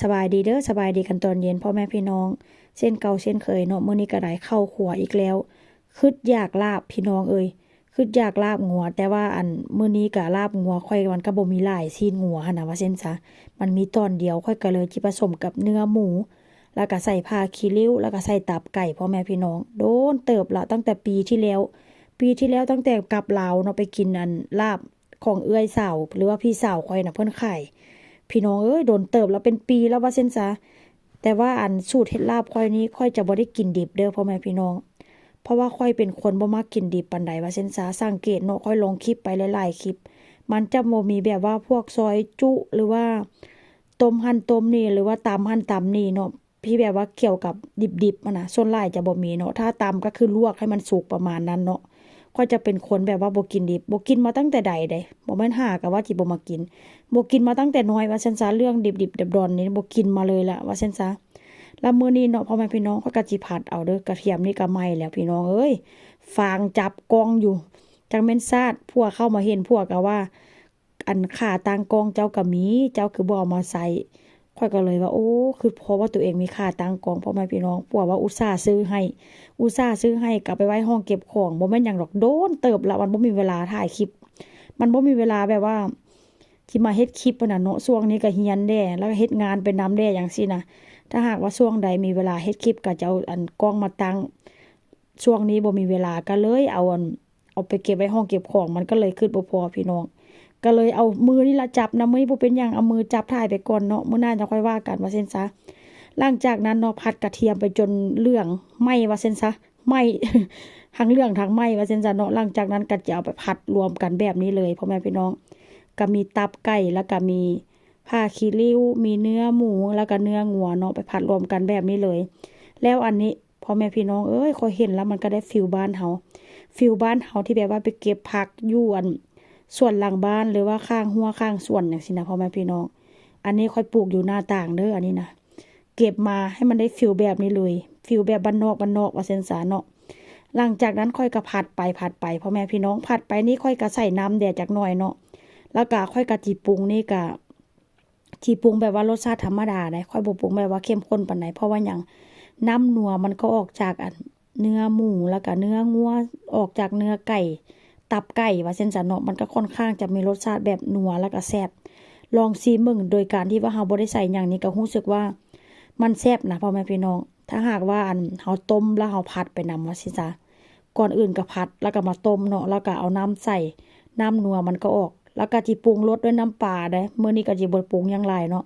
ສະບາຍດີເດີ ສະບາຍດີກັນຕອນເຢັນພໍ່ແມ່ພີ່ນ້ອງ ເຊັ່ນເກົ່າເຊັ່ນເຄີຍເນາະ. ມື້ນີ້ກໍໄດ້ເຂົ້າຄົວອີກແລ້ວ ຄຶດຢາກລາບພີ່ນ້ອງເອີຍ ຄຶດຢາກລາບງົວ. ແຕ່ວ່າອັນມື້ນີ້ກະລາບງົວຂ້ອຍມັນກໍບໍ່ມີຫຼາຍ ຊີ້ນງົວຫັ້ນນະ ວ່າຊັ້ນຊະ ມັນມີຕອນດຽວ. ຂ້ອຍກໍເລີຍຊິປະສົມກັບເນື້ອໝູ ແລ້ວກໍໃສ່ຜ້າຂີ້ລິ້ວ ແລ້ວກໍໃສ່ຕັບໄກ່ ພໍ່ແມ່ພີ່ນ້ອງ. ໂດນເຕີບລະ ຕັ້ງແຕ່ປີທີ່ແລ້ວ ປີທີ່ແລ້ວຕັ້ງແຕ່ກັບລາວເນາະ ໄປກິນອັນລາບ ຂອງເອື້ອຍສາວ ຫຼືວ່າພີ່ສາວຂ້ອຍນະ ເພິ່ນຂາຍ. ພີ່ນ້ອງເອີຍ ໂດນເຕີບແລ້ວ ເປັນປີແລ້ວວ່າຊັ້ນຊະ. ແຕ່ວ່າອັນສູດເຮັດລາບຂ້ອຍນີ້ ຂ້ອຍຈະບໍ່ໄດ້ກິນດິບເດີພໍ່ແມ່ພີ່ນ້ອງ ເພາະວ່າຂ້ອຍເປັນຄົນບໍ່ມັກກິນດິບປານໃດວ່າຊັ້ນຊະ. ສັງເກດເນາະ ຂ້ອຍລົງຄລິບໄປຫຼາຍໆຄລິບ ມັນຈະບໍ່ມີແບບວ່າພວກຊອຍຈຸ ຫຼືວ່າຕົ້ມຫັ້ນຕົ້ມນີ້ ຫຼືວ່າຕຳຫັ້ນຕຳນີ້ເນາະ ທີ່ແບບວ່າກ່ຽວກັບດິບໆຫັ້ນນະ ສ່ວນຫຼາຍຈະບໍ່ມີເນາະ. ຖ້າຕຳກໍຄືລວກໃຫ້ມັນສຸກປະມານນັ້ນເນາະ. ຂ້ອຍຈະເປັນຄົນແບບວ່າບໍ່ກິນດິບ ບໍ່ກິນມາຕັ້ງແຕ່ໃດເດ້ ບໍ່ແມ່ນຫາກໍວ່າຊິບໍ່ມາກິນ ບໍ່ກິນມາຕັ້ງແຕ່ນ້ອຍວ່າຊັ້ນຊະ. ເລື່ອງດິບໆດອອນໆນີ້ບໍ່ກິນມາເລີຍລະວ່າຊັ້ນຊະ. ລະມື້ນີ້ເນາະ ພໍ່ແມ່ພີ່ນ້ອງ ຂ້ອຍກໍຊິຜັດເອົາເດີ ກະທຽມນີ້ກໍໄໝ້ແລ້ວພີ່ນ້ອງເອີຍ ຟາງຈັບກ້ອງຢູ່ ຈັກແມ່ນຊາດ. ຜົວເຂົ້າມາເຫັນ ຜົວກໍວ່າ ອັນຂາຕັ້ງກ້ອງເຈົ້າກໍມີ ເຈົ້າຄືບໍ່ເອົາມາໃຊ້? ຂ້ອຍກໍເລີຍວ່າ ໂອ້ ຄືພໍວ່າຕົວເອງມີຂາຕັ້ງກ້ອງ ພໍ່ແມ່ພີ່ນ້ອງ ຜົວວ່າອຸດສ່າຊື້ໃຫ້ ອຸດສ່າຊື້ໃຫ້ ກໍເອົາໄປໄວ້ຫ້ອງເກັບຂອງ. ບໍ່ແມ່ນຫຍັງດອກ ໂດນເຕີບລະ ມັນບໍ່ມີເວລາຖ່າຍຄລິບ ມັນບໍ່ມີເວລາແບບວ່າຊິມາເຮັດຄລິບຫັ້ນນະເນາະ. ຊ່ວງນີ້ກໍຮຽນແດ່ ແລ້ວກໍເຮັດງານໄປນຳແດ່ ຈັ່ງຊີ້ນະ. ຖ້າຫາກວ່າຊ່ວງໃດມີເວລາເຮັດຄລິບ ກໍຈະເອົາອັນກ້ອງມາຕັ້ງ. ຊ່ວງນີ້ບໍ່ມີເວລາ ກໍເລີຍເອົາອັນ ເອົາໄປເກັບໄວ້ຫ້ອງເກັບຂອງ ມັນກໍເລີຍຄຶດບໍ່ພໍພີ່ນ້ອງ. ກໍເລີຍເອົາມືນີ້ລະຈັບນຳ ມື້ນີ້ບໍ່ເປັນຫຍັງ ເອົາມືຈັບຖ່າຍໄປກ່ອນເນາະ ມື້ໜ້າຈັ່ງຄ່ອຍວ່າກັນວ່າຊັ້ນຊະ. ຫຼັງຈາກນັ້ນເນາະ ຜັດກະທຽມໄປຈົນເຫຼືອງໄໝ້ວ່າຊັ້ນຊະ ໄໝ້ ທັງເຫຼືອງທັງໄໝ້ວ່າຊັ້ນຊະເນາະ. ຫຼັງຈາກນັ້ນກໍຈະເອົາໄປຜັດລວມກັນແບບນີ້ເລີຍ ພໍ່ແມ່ພີ່ນ້ອງ. ກໍມີຕັບໄກ່ ແລ້ວກໍມີຜ້າຂີ້ລິ້ວ ມີເນື້ອໝູ ແລ້ວກໍເນື້ອງົວເນາະ ໄປຜັດລວມກັນແບບນີ້ເລີຍ. ແລ້ວອັນນີ້ ພໍ່ແມ່ພີ່ນ້ອງເອີຍ ຂ້ອຍເຫັນແລ້ວມັນກໍໄດ້ຟີລບ້ານເຮົາ ຟີລບ້ານເຮົາທີ່ແບບວ່າໄປເກັບຜັກຢູ່ອັນສວນຫຼັງບ້ານ ຫຼືວ່າຂ້າງຮົ້ວຂ້າງສວນຈັ່ງຊີ້ນະ ພໍ່ແມ່ພີ່ນ້ອງ. ອັນນີ້ຂ້ອຍປູກຢູ່ໜ້າຕ່າງເດີ ອັນນີ້ນະ ເກັບມາໃຫ້ມັນໄດ້ຟີລແບບນີ້ເລີຍ ຟີລແບບບ້ານນອກ ບ້ານນອກວ່າຊັ້ນຊະເນາະ. ຫຼັງຈາກນັ້ນຂ້ອຍກໍຜັດໄປ ຜັດໄປ ພໍ່ແມ່ພີ່ນ້ອງ ຜັດໄປນີ້ຂ້ອຍກໍໃສ່ນ້ຳແດ່ຈັກໜ້ອຍເນາະ ແລ້ວກໍຂ້ອຍກໍຊິປຸງນີ້ກໍ ຊິປຸງແບບວ່າລົດຊາດທຳມະດາໄດ໋ ຂ້ອຍບໍ່ປຸງແບບວ່າເຂັ້ມຂຸ້ນປານໃດ. ເພາະວ່າຫຍັງ? ນ້ຳນົວມັນກໍອອກຈາກອັນເນື້ອໝູ ແລ້ວກະເນື້ອງົວ ອອກຈາກເນື້ອໄກ່ ຕັບໄກ່ວ່າຊັ້ນຊະເນາະ ມັນກໍຄ່ອນຂ້າງຈະມີລົດຊາດແບບນົວ ແລ້ວກະແຊບ. ລອງຊີມເບິ່ງ ໂດຍການທີ່ວ່າເຮົາບໍ່ໄດ້ໃສ່ຫຍັງນີ້ ກໍຮູ້ສຶກວ່າມັນແຊບນະ ພໍ່ແມ່ພີ່ນ້ອງ. ຖ້າຫາກວ່າອັນເຮົາຕົ້ມແລ້ວເຮົາຜັດໄປນຳວ່າຊັ້ນຊະ ກ່ອນອື່ນກໍຜັດ ແລ້ວກໍມາຕົ້ມເນາະ ແລ້ວກໍເອົານ້ຳໃສ່ ນ້ຳນົວມັນກໍອອກ ແລ້ວກໍຊິປຸງລົດດ້ວຍນ້ຳປາເດ້. ມື້ນີ້ກໍຊິບໍ່ປຸງຫຍັງຫຼາຍເນາະ